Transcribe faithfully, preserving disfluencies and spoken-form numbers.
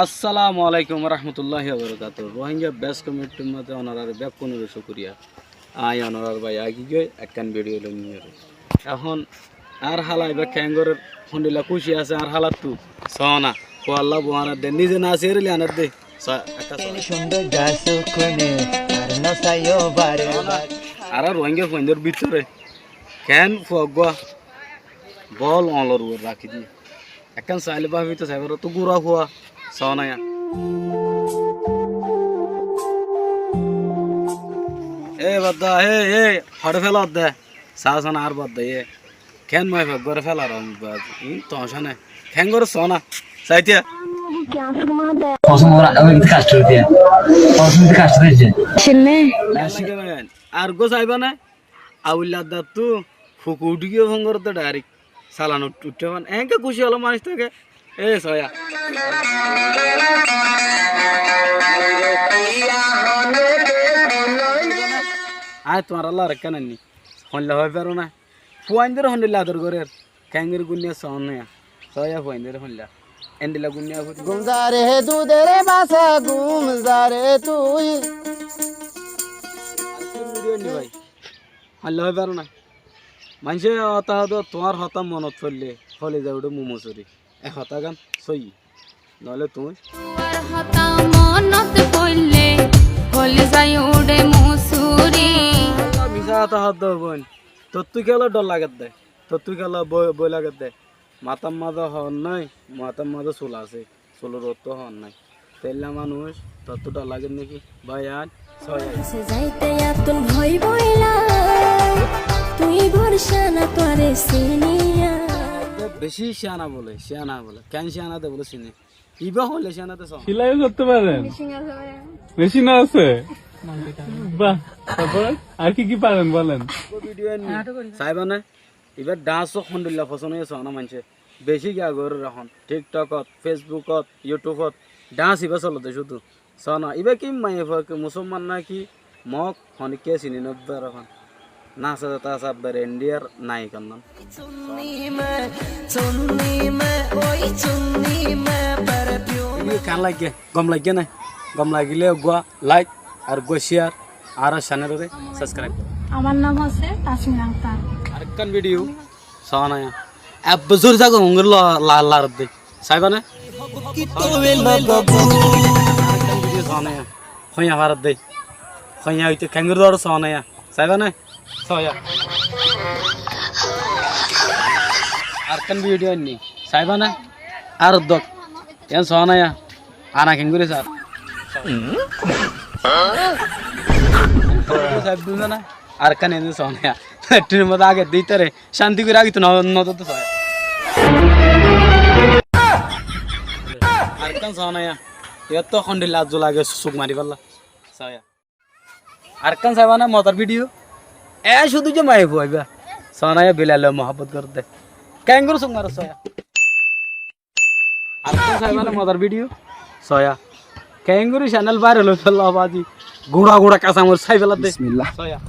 Assalamu alaikum warahmatulláhi wabarakátuhu. Rohingya best comedy-r mazé onorar bekkúnore cúkuriya. Aññí onorar bái Aki goi ekkán video loiyóre. Ehón añár hála ibá keéngorí, hondilla kúci asé añár hálattu. Soóna, fuallá buána de, nize na siyárile aner de. Sa-, ekká soóna. Añára Rohingya fuaindór bútore keén fuaggúa bol oñlor uore rakí diyé. Ekkán sailé báfi to saibár to gura fua, soóna ya. E badda, e, e, hoçé félar de. Sa soóna ar badda ye. Keén maifuaggúare félar om bad. In toñcá ne. Keéngorí soóna. Saitiya. Kosum ora, oi, kasto diye. Kosum kasto diye. Ar gó saibá ne? Abulla dattú fuku uçí giyé fóngor de direct. Salan uth-, uththé fán. Eénke kúci ólo manúic táke. E soóya. Aññí tuáñralla arekkán ainní. Hoilla hoói faro na. Fuaindóre hondilla ador gorér. Keéngorí gúnniya soóna ya. Soóya fuaindóre hoilla. Endilla gúnniya fut. Gum za re dudh re basa, gum za re tui. Arekkán video ainní bái. Hoilla hoói faro na. Maincé hotá hoó de, tuáñr hotá monot foillé, holiza uçé mumosuri. E hotágan sóiyi. Noóile tuñí. Tuáñr hotá monot foillé, holiza uçé mumosuri. Misá hotá hoó de bóin. Tottú kiyólla dhor lager de. Tottú kiyólla bói, bói lager de. Matár mazé hoón nái, matár mazé sul asé. Sulor uottú hoón nái. Teilla manúic, tottú dhor lager néki? Bái, aññí soóya. Bicí ciyana bóle, ciyana bóle. Keén ciyana de bóle siné. Ibá hoóile ciyana de soóna. সেলাইও করতে পারেন? মেশিন আছে ভাইয়া। মেশিনও আছে? বাহ, তারপরে আর কি কি পারেন বলেন? Video ainní saibá ne? Ibá dance hondilla fosón óiye soóna maincé. Bicí giya gorér ehón. TikTok ot, Facebook ot, YouTube ot dance ibá solede cúdu. Soóna, ibá ki maiyafua ki musolman náki mog honikká sini no fare ehón. Nasa tasa ber Indiar nayik onnán. Video keén laiggé? Gom laiggé né? Gom lagilé eggúa like ar eggúa share ar channel ore subscribe goró. আমার নাম হচ্ছে তাসমিন Akter. Arekkán video soóna ya. Ebbe zori zago ungor la, la, lar de. Saibá ne? Arekkán video soóna ya. Hoiya farar de. Hoiya óite keéngorí dóro soóna ya. Saibá ne? Soóya. Arekkán video ainní. Saibá ne? Ar dok. Yián soóna ya. Ana keéngorí sar. Saibá ne? Arekkán eénde soóna ya. Letrinor mazé age de ítare. Cánti gorí agittu no, no dódde soóya. Arekkán soóna ya. Iyóttu hondilla azzu lage suk mari falla. Soóya. Arekkán saibá ne mozar video? E cúdu je maiyafua ibá. Soóna ya Bilal loi muhabbot gorér de. Keéngorí suk marer soóya. Arekkán saibá ne mozar video? Soóya. Keéngorí channel viral ói féllo bazi. Gura gura kasa moris hái félar de. Bismillah. Soóya.